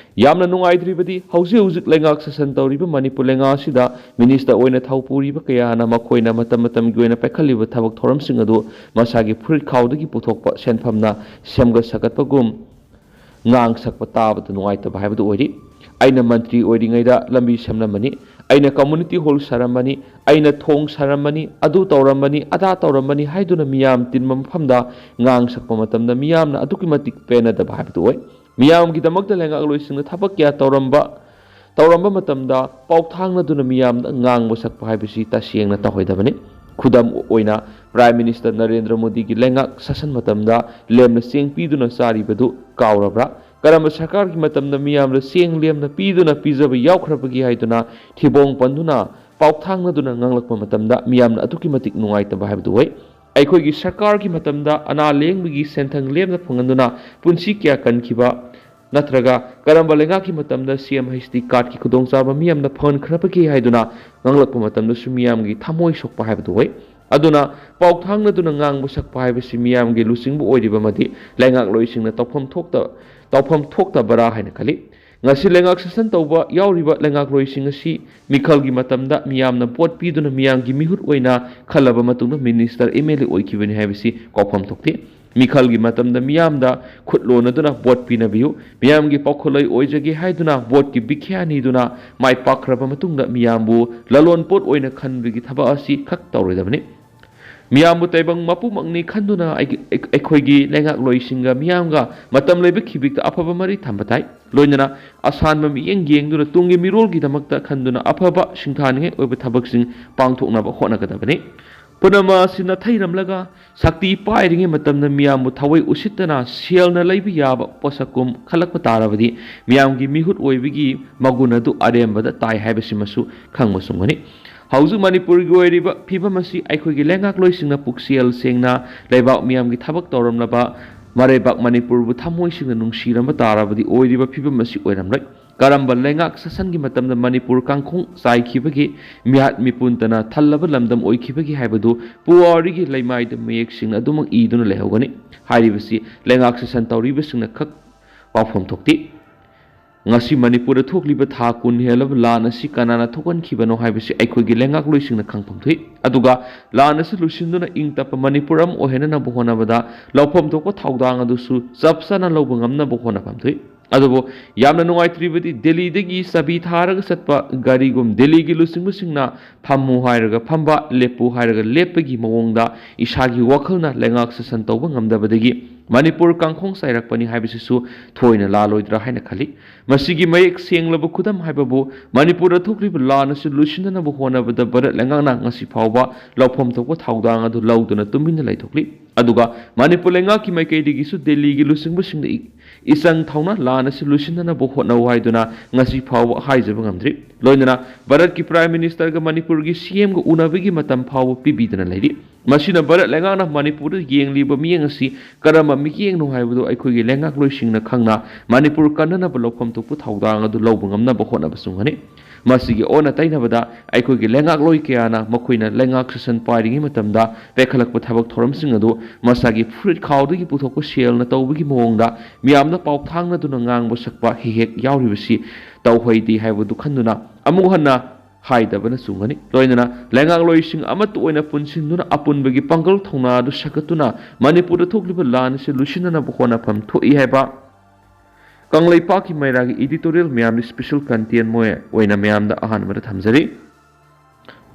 ꯌꯥꯝꯅ ꯅꯨꯡꯉꯥꯏꯇ꯭ꯔꯤꯕꯗꯤ ꯍꯧꯖꯤꯛ ꯍꯧꯖꯤꯛ ꯂꯩꯉꯥꯛ ꯁꯥꯁꯟ ꯇꯧꯔꯤꯕ ꯃꯅꯤꯄꯨꯔ ꯂꯩꯉꯥꯛ ꯑꯁꯤꯗ ꯃꯤꯅꯤꯁꯇꯔ ꯑꯣꯏꯅ ꯊꯧ ꯄꯨꯔꯤꯕ ꯀꯌꯥꯅ ꯃꯈꯣꯏꯅ ꯃꯇꯝ ꯃꯇꯝꯒꯤ ꯑꯣꯏꯅ ꯄꯥꯏꯈꯠꯂꯤꯕ ꯊꯕꯛ ꯊꯧꯔꯝꯁꯤꯡ ꯑꯗꯨ ꯃꯁꯥꯒꯤ ꯐꯨꯔꯤꯠ ꯈꯥꯎꯗꯒꯤ ꯄꯨꯊꯣꯛꯄ ꯁꯦꯟꯐꯝꯅ ꯁꯦꯝꯒꯠ ꯁꯥꯒꯠꯄꯒꯨꯝ ꯉꯥꯡ ꯁꯛꯄ ꯇꯥꯕꯗ ꯅꯨꯡꯉꯥꯏꯇꯕ ꯍꯥꯏꯕꯗꯨ ꯑꯣꯏꯔꯤ꯫ ꯑꯩꯅ ꯃꯟꯇ꯭ꯔꯤ ꯑꯣꯏꯔꯤꯉꯩꯗ ꯂꯝꯕꯤ ꯁꯦꯝꯂꯝꯕꯅꯤ, ꯑꯩꯅ ꯀꯝꯃꯨꯅꯤꯇꯤ ꯍꯣꯜ ꯁꯥꯔꯝꯕꯅꯤ, ꯑꯩꯅ ꯊꯣꯡ ꯁꯥꯔꯝꯕꯅꯤ, ꯑꯗꯨ ꯇꯧꯔꯝꯕꯅꯤ, ꯑꯗꯥ ꯇꯧꯔꯝꯕꯅꯤ ꯍꯥꯏꯗꯨꯅ ꯃꯤꯌꯥꯝ ꯇꯤꯟꯕ ꯃꯐꯝꯗ ꯉꯥꯡ ꯁꯛꯄ ꯃꯇꯝꯗ ꯃꯤꯌꯥꯝꯅ ꯑꯗꯨꯛꯀꯤ ꯃꯇꯤꯛ ꯄꯦꯟꯅꯗꯕ ꯍꯥꯏꯕꯗꯨ ꯑꯣꯏ꯫ ꯃꯤꯌꯥꯝꯒꯤꯗꯃꯛꯇ ꯂꯩꯉꯥꯛꯂꯣꯏꯁꯤꯡꯅ ꯊꯕꯛ ꯀꯌꯥ ꯇꯧꯔꯝꯕ, ꯇꯧꯔꯝꯕ ꯃꯇꯝꯗ ꯄꯥꯎꯊꯥꯡꯅꯗꯨꯅ ꯃꯤꯌꯥꯝꯗ ꯉꯥꯡꯕ ꯁꯛꯄ ꯍꯥꯏꯕꯁꯤ ꯇꯁꯦꯡꯅ ꯇꯧꯍꯩꯗꯕꯅꯤ꯫ ꯈꯨꯗꯝ ꯑꯣꯏꯅ, ꯄ꯭ꯔꯥꯏꯝ ꯃꯤꯅꯤꯁꯇꯔ ꯅꯔꯦꯟꯗ꯭ꯔ ꯃꯣꯗꯤꯒꯤ ꯂꯩꯉꯥꯛ ꯁꯥꯁꯟ ꯃꯇꯝꯗ ꯂꯦꯝꯅ ꯆꯦꯡ ꯄꯤꯗꯨꯅ ꯆꯥꯔꯤꯕꯗꯨ ꯀꯥꯎꯔꯕ꯭ꯔꯥ? ꯀꯔꯝꯕ ꯁꯔꯀꯥꯔꯒꯤ ꯃꯇꯝꯗ ꯃꯤꯌꯥꯝꯗ ꯆꯦꯡ ꯂꯦꯝꯅ ꯄꯤꯗꯨꯅ ꯄꯤꯖꯕ ꯌꯥꯎꯈ꯭ꯔꯕꯒꯦ ꯍꯥꯏꯗꯨꯅ ꯊꯤꯕꯣꯡ ꯄꯟꯗꯨꯅ ꯄꯥꯎꯊꯥꯡꯅꯗꯨꯅ ꯉꯥꯡꯂꯛꯄ ꯃꯇꯝꯗ ꯃꯤꯌꯥꯝꯅ ꯑꯗꯨꯛꯀꯤ ꯃꯇꯤꯛ ꯅꯨꯡꯉꯥꯏꯇꯕ ꯍꯥꯏꯕꯗꯨ ꯑꯣꯏ꯫ ꯑꯩꯈꯣꯏꯒꯤ ꯁꯔꯀꯥꯔꯒꯤ ꯃꯇꯝꯗ ꯑꯅꯥ ꯂꯥꯌꯦꯡꯕꯒꯤ ꯁꯦꯟꯊꯪ ꯂꯦꯝꯅ ꯐꯪꯍꯟꯗꯨꯅ ꯄꯨꯟꯁꯤ ꯀꯌꯥ ꯀꯟꯈꯤꯕ, ꯅꯠꯇ꯭ꯔꯒ ꯀꯔꯝꯕ ꯂꯩꯉꯥꯛꯀꯤ ꯃꯇꯝꯗ ꯁꯤ ꯑꯦꯝ ꯍꯩꯆ ꯗꯤ ꯀꯥꯔꯗꯀꯤ ꯈꯨꯗꯣꯡꯆꯥꯕ ꯃꯤꯌꯥꯝꯅ ꯐꯪꯍꯟꯈ꯭ꯔꯕꯒꯦ ꯍꯥꯏꯗꯨꯅ ꯉꯥꯡꯂꯛꯄ ꯃꯇꯝꯗꯁꯨ ꯃꯤꯌꯥꯝꯒꯤ ꯊꯃꯣꯏ ꯁꯣꯛꯄ ꯍꯥꯏꯕꯗꯨ ꯑꯣꯏ꯫ ꯑꯗꯨꯅ ꯄꯥꯎ ꯊꯥꯡꯅꯗꯨꯅ ꯉꯥꯡꯕ ꯁꯛꯄ ꯍꯥꯏꯕꯁꯤ ꯃꯤꯌꯥꯝꯒꯤ ꯂꯨꯆꯤꯡꯕ ꯑꯣꯏꯔꯤꯕ ꯑꯃꯗꯤ ꯂꯩꯉꯥꯛꯂꯣꯏꯁꯤꯡꯅ ꯇꯧꯐꯝ ꯊꯣꯛꯇ-, ꯇꯧꯐꯝ ꯊꯣꯛꯇꯕꯔꯥ ꯍꯥꯏꯅ ꯈꯜꯂꯤ꯫ ꯉꯁꯤ ꯂꯩꯉꯥꯛ ꯁꯥꯁꯟ ꯇꯧꯕ ꯌꯥꯎꯔꯤꯕ ꯂꯩꯉꯥꯛꯂꯣꯏꯁꯤꯡ ꯑꯁꯤ ꯃꯤꯈꯜꯒꯤ ꯃꯇꯝꯗ ꯃꯤꯌꯥꯝꯅ ꯚꯣꯠ ꯄꯤꯗꯨꯅ ꯃꯤꯌꯥꯝꯒꯤ ꯃꯤꯍꯨꯠ ꯑꯣꯏꯅ ꯈꯜꯂꯕ ꯃꯇꯨꯡꯗ ꯃꯤꯅꯤꯁꯇꯔ, ꯑꯦꯝ ꯑꯦꯜ ꯑꯦ ꯑꯣꯏꯈꯤꯕꯅꯤ ꯍꯥꯏꯕꯁꯤ ꯀꯥꯎꯐꯝ ꯊꯣꯛꯇꯦ꯫ ꯃꯤꯈꯜꯒꯤ ꯃꯇꯝꯗ ꯃꯤꯌꯥꯝꯗ ꯈꯨꯠ ꯂꯣꯟꯅꯗꯨꯅ ꯚꯣꯠ ꯄꯤꯅꯕꯤꯌꯨ꯫ ꯃꯤꯌꯥꯝꯒꯤ ꯄꯥꯎꯈꯣꯜꯂꯣꯏ ꯑꯣꯏꯖꯒꯦ ꯍꯥꯏꯗꯨꯅ ꯚꯣꯠꯀꯤ ꯚꯤꯈ꯭ꯌꯥ ꯅꯤꯗꯨꯅ ꯃꯥꯏ ꯄꯥꯛꯈ꯭ꯔꯕ ꯃꯇꯨꯡꯗ ꯃꯤꯌꯥꯝꯕꯨ ꯂꯂꯣꯟ ꯄꯣꯠ ꯑꯣꯏꯅ ꯈꯟꯕꯒꯤ ꯊꯕꯛ ꯑꯁꯤ ꯈꯛ ꯇꯧꯔꯣꯏꯗꯕꯅꯤ꯫ ꯃꯤꯌꯥꯝꯕꯨ ꯇꯥꯏꯕꯪ ꯃꯄꯨꯃꯛꯅꯤ ꯈꯟꯗꯨꯅ ꯑꯩꯒꯤ-, ꯑꯩꯈꯣꯏꯒꯤ ꯂꯩꯉꯥꯛꯂꯣꯏꯁꯤꯡꯒ ꯃꯤꯌꯥꯝꯒ ꯃꯇꯝ ꯂꯩꯕ ꯈꯤꯕꯤꯛꯇ ꯑꯐꯕ ꯃꯔꯤ ꯊꯝꯕ ꯇꯥꯏ꯫ ꯂꯣꯏꯅꯅ ꯑꯁꯥꯟꯕ ꯃꯤꯠꯌꯦꯡ ꯌꯦꯡꯗꯨꯅ ꯇꯨꯡꯒꯤ ꯃꯤꯔꯣꯜꯒꯤꯗꯃꯛꯇ ꯈꯟꯗꯨꯅ ꯑꯐꯕ ꯁꯤꯡꯊꯥꯅꯤꯡꯉꯥꯏ ꯑꯣꯏꯕ ꯊꯕꯛꯁꯤꯡ ꯄꯥꯡꯊꯣꯛꯅꯕ ꯍꯣꯠꯅꯒꯗꯕꯅꯤ꯫ ꯄꯨꯝꯅꯃꯛ ꯑꯁꯤ ꯅꯥꯊꯩꯔꯝꯂꯒ ꯁꯛꯇꯤ ꯄꯥꯏꯔꯤꯉꯩ ꯃꯇꯝꯗ ꯃꯤꯌꯥꯝꯕꯨ ꯊꯋꯥꯏ ꯎꯁꯤꯠꯇꯅ ꯁꯦꯜꯅ ꯂꯩꯕ ꯌꯥꯕ ꯄꯣꯠꯁꯛꯀꯨꯝ ꯈꯜꯂꯛꯄ ꯇꯥꯔꯕꯗꯤ ꯃꯤꯌꯥꯝꯒꯤ ꯃꯤꯍꯨꯠ ꯑꯣꯏꯕꯒꯤ ꯃꯒꯨꯟ ꯑꯗꯨ ꯑꯔꯦꯝꯕꯗ ꯇꯥꯏ ꯍꯥꯏꯕꯁꯤꯃꯁꯨ ꯈꯪꯕ ꯆꯨꯝꯒꯅꯤ꯫ ꯍꯧꯖꯤꯛ ꯃꯅꯤꯄꯨꯔꯒꯤ ꯑꯣꯏꯔꯤꯕ ꯐꯤꯕꯝ ꯑꯁꯤ ꯑꯩꯈꯣꯏꯒꯤ ꯂꯩꯉꯥꯛꯂꯣꯏꯁꯤꯡꯅ ꯄꯨꯛꯆꯦꯜ ꯁꯦꯡꯅ ꯂꯩꯕꯥꯛ ꯃꯤꯌꯥꯝꯒꯤ ꯊꯕꯛ ꯇꯧꯔꯝꯂꯕ ꯃꯔꯩꯕꯥꯛ ꯃꯅꯤꯄꯨꯔꯕꯨ ꯊꯃꯣꯏ ꯁꯦꯡꯅ ꯅꯨꯡꯁꯤꯔꯝꯕ ꯇꯥꯔꯕꯗꯤ ꯑꯣꯏꯔꯤꯕ ꯐꯤꯕꯝ ꯑꯁꯤ ꯑꯣꯏꯔꯝꯂꯣꯏ꯫ ꯀꯔꯝꯕ ꯂꯩꯉꯥꯛ ꯁꯥꯁꯟꯒꯤ ꯃꯇꯝꯗ ꯃꯅꯤꯄꯨꯔ ꯀꯥꯡꯈꯣꯡ ꯆꯥꯏꯈꯤꯕꯒꯦ, ꯃꯤꯍꯥꯠ ꯃꯤꯄꯨꯟꯇꯅ ꯊꯜꯂꯕ ꯂꯝꯗꯝ ꯑꯣꯏꯈꯤꯕꯒꯦ ꯍꯥꯏꯕꯗꯨ ꯄꯨꯋꯥꯔꯤꯒꯤ ꯂꯩꯃꯥꯏꯗ ꯃꯌꯦꯛ ꯁꯦꯡꯅ ꯑꯗꯨꯃꯛ ꯏꯗꯨꯅ ꯂꯩꯍꯧꯒꯅꯤ꯫ ꯍꯥꯏꯔꯤꯕꯁꯤ ꯂꯩꯉꯥꯛ ꯁꯥꯁꯟ ꯇꯧꯔꯤꯕꯁꯤꯡꯅ ꯈꯛ ꯄꯥꯎꯐꯝ ꯊꯣꯛꯇꯦ꯫ ꯉꯁꯤ ꯃꯅꯤꯄꯨꯔꯗ ꯊꯣꯛꯂꯤꯕ ꯊꯥ ꯀꯨꯟ ꯍꯦꯜꯂꯕ ꯂꯥꯟ ꯑꯁꯤ ꯀꯅꯥꯅ ꯊꯣꯛꯍꯟꯈꯤꯕꯅꯣ ꯍꯥꯏꯕꯁꯤ ꯑꯩꯈꯣꯏꯒꯤ ꯂꯩꯉꯥꯛꯂꯣꯏꯁꯤꯡꯅ ꯈꯪꯐꯝ ꯊꯣꯛꯏ꯫ ꯑꯗꯨꯒ ꯂꯥꯟ ꯑꯁꯤ ꯂꯣꯏꯁꯤꯟꯗꯨꯅ ꯏꯪ ꯇꯞꯄ ꯃꯅꯤꯄꯨꯔ ꯑꯃ ꯑꯣꯏꯍꯟꯅꯅꯕ ꯍꯣꯠꯅꯕꯗ ꯂꯧꯐꯝ ꯊꯣꯛꯄ ꯊꯧꯗꯥꯡ ꯑꯗꯨꯁꯨ ꯆꯞ ꯆꯥꯅ ꯂꯧꯕ ꯉꯝꯅꯕ ꯍꯣꯠꯅꯐꯝ ꯊꯣꯛꯏ꯫ ꯑꯗꯨꯕꯨ ꯌꯥꯝꯅ ꯅꯨꯡꯉꯥꯏꯇ꯭ꯔꯤꯕꯗꯤ ꯗꯦꯜꯂꯤꯗꯒꯤ ꯆꯥꯕꯤ ꯊꯥꯔꯒ ꯆꯠꯄ ꯒꯥꯔꯤꯒꯨꯝ ꯗꯦꯜꯂꯤꯒꯤ ꯂꯨꯆꯤꯡꯕꯁꯤꯡꯅ ꯐꯝꯃꯨ ꯍꯥꯏꯔꯒ ꯐꯝꯕ, ꯂꯦꯞꯄꯨ ꯍꯥꯏꯔꯒ ꯂꯦꯞꯄꯒꯤ ꯃꯑꯣꯡꯗ ꯏꯁꯥꯒꯤ ꯋꯥꯈꯜꯅ ꯂꯩꯉꯥꯛ ꯁꯥꯁꯟ ꯇꯧꯕ ꯉꯝꯗꯕꯗꯒꯤ ꯃꯅꯤꯄꯨꯔ ꯀꯥꯡꯈꯣꯡ ꯆꯥꯏꯔꯛꯄꯅꯤ ꯍꯥꯏꯕꯁꯤꯁꯨ ꯊꯣꯏꯅ ꯂꯥꯜꯂꯣꯏꯗ꯭ꯔꯥ ꯍꯥꯏꯅ ꯈꯜꯂꯤ꯫ ꯃꯁꯤꯒꯤ ꯃꯌꯦꯛ ꯁꯦꯡꯂꯕ ꯈꯨꯗꯝ ꯍꯥꯏꯕꯕꯨ ꯃꯅꯤꯄꯨꯔꯗ ꯊꯣꯛꯂꯤꯕ ꯂꯥꯟ ꯑꯁꯤ ꯂꯣꯏꯁꯤꯟꯅꯅꯕ ꯍꯣꯠꯅꯕꯗ ꯚꯥꯔꯠ ꯂꯩꯉꯥꯛꯅ ꯉꯁꯤ ꯐꯥꯎꯕ ꯂꯧꯐꯝ ꯊꯣꯛꯄ ꯊꯧꯗꯥꯡ ꯑꯗꯨ ꯂꯧꯗꯨꯅ ꯇꯨꯃꯤꯟꯅ ꯂꯩꯊꯣꯛꯂꯤ꯫ ꯑꯗꯨꯒ ꯃꯅꯤꯄꯨꯔ ꯂꯩꯉꯥꯛꯀꯤ ꯃꯥꯏꯀꯩꯗꯒꯤꯁꯨ ꯗꯦꯜꯂꯤꯒꯤ ꯂꯨꯆꯤꯡꯕꯁꯤꯡꯗ ꯏ-, ꯏꯆꯪ ꯊꯧꯅ ꯂꯥꯟ ꯑꯁꯤ ꯂꯣꯏꯁꯤꯟꯅꯅꯕ ꯍꯣꯠꯅꯧ ꯍꯥꯏꯗꯨꯅ ꯉꯁꯤ ꯐꯥꯎꯕ ꯍꯥꯏꯖꯕ ꯉꯝꯗ꯭ꯔꯤ꯫ ꯂꯣꯏꯅꯅ ꯚꯥꯔꯠꯀꯤ Prime Ministerꯒ ꯃꯅꯤꯄꯨꯔꯒꯤ CMꯒ ꯎꯅꯕꯒꯤ ꯃꯇꯝ ꯐꯥꯎꯕ ꯄꯤꯕꯤꯗꯅ ꯂꯩꯔꯤ꯫ ꯃꯁꯤꯅ ꯚꯥꯔꯠ ꯂꯩꯉꯥꯛꯅ ꯃꯅꯤꯄꯨꯔꯗ ꯌꯦꯡꯂꯤꯕ ꯃꯤꯠꯌꯦꯡ ꯑꯁꯤ ꯀꯔꯝꯕ ꯃꯤꯠꯌꯦꯡꯅꯣ ꯍꯥꯏꯕꯗꯨ ꯑꯩꯈꯣꯏꯒꯤ ꯂꯩꯉꯥꯛꯂꯣꯏꯁꯤꯡꯅ ꯈꯪꯅ ꯃꯅꯤꯄꯨꯔ ꯀꯟꯅꯅꯕ ꯂꯧꯐꯝ ꯊꯣꯛꯄ ꯊꯧꯗꯥꯡ ꯑꯗꯨ ꯂꯧꯕ ꯉꯝꯅꯕ ꯍꯣꯠꯅꯕ ꯆꯨꯝꯒꯅꯤ꯫ ꯃꯁꯤꯒꯤ ꯑꯣꯟꯅ ꯇꯩꯅꯕꯗ ꯑꯩꯈꯣꯏꯒꯤ ꯂꯩꯉꯥꯛꯂꯣꯏ ꯀꯌꯥꯅ ꯃꯈꯣꯏꯅ ꯂꯩꯉꯥꯛ ꯁꯥꯁꯟ ꯄꯥꯏꯔꯤꯉꯩ ꯃꯇꯝꯗ ꯄꯦꯈꯠꯂꯛꯄ ꯊꯕꯛ ꯊꯧꯔꯝꯁꯤꯡ ꯑꯗꯨ ꯃꯁꯥꯒꯤ ꯐꯨꯔꯤꯠ ꯈꯥꯎꯗꯒꯤ ꯄꯨꯊꯣꯛꯄ ꯁꯦꯜꯅ ꯇꯧꯕꯒꯤ ꯃꯑꯣꯡꯗ ꯃꯤꯌꯥꯝꯅ ꯄꯥꯎ ꯊꯥꯡꯅꯗꯨꯅ ꯉꯥꯡꯕ ꯁꯛꯄ ꯍꯦꯛ ꯍꯦꯛ ꯌꯥꯎꯔꯤꯕꯁꯤ ꯇꯧꯍꯩꯗꯦ ꯍꯥꯏꯕꯗꯨ ꯈꯟꯗꯨꯅ ꯑꯃꯨꯛ ꯍꯟꯅ ꯍꯥꯏꯗꯕꯅ ꯆꯨꯝꯒꯅꯤ꯫ ꯂꯣꯏꯅꯅ ꯂꯩꯉꯥꯛꯂꯣꯏꯁꯤꯡ ꯑꯃꯠꯇ ꯑꯣꯏꯅ ꯄꯨꯟꯁꯤꯟꯗꯨꯅ ꯑꯄꯨꯟꯕꯒꯤ ꯄꯥꯡꯒꯜ ꯊꯧꯅꯥ ꯑꯗꯨ ꯁꯥꯒꯠꯇꯨꯅ ꯃꯅꯤꯄꯨꯔꯗ ꯊꯣꯛꯂꯤꯕ ꯂꯥꯟ ꯑꯁꯤ ꯂꯣꯏꯁꯤꯟꯅꯅꯕ ꯍꯣꯠꯅꯐꯝ ꯊꯣꯛꯏ ꯍꯥꯏꯕ ꯀꯪꯂꯩꯄꯥꯛꯀꯤ ꯃꯩꯔꯥꯒꯤ editorial ꯃꯌꯥꯝꯗꯤ special content ꯃꯣꯏ ꯑꯣꯏꯅ ꯃꯌꯥꯝꯗ ꯑꯍꯥꯟꯕꯗ ꯊꯝꯖꯔꯤ꯫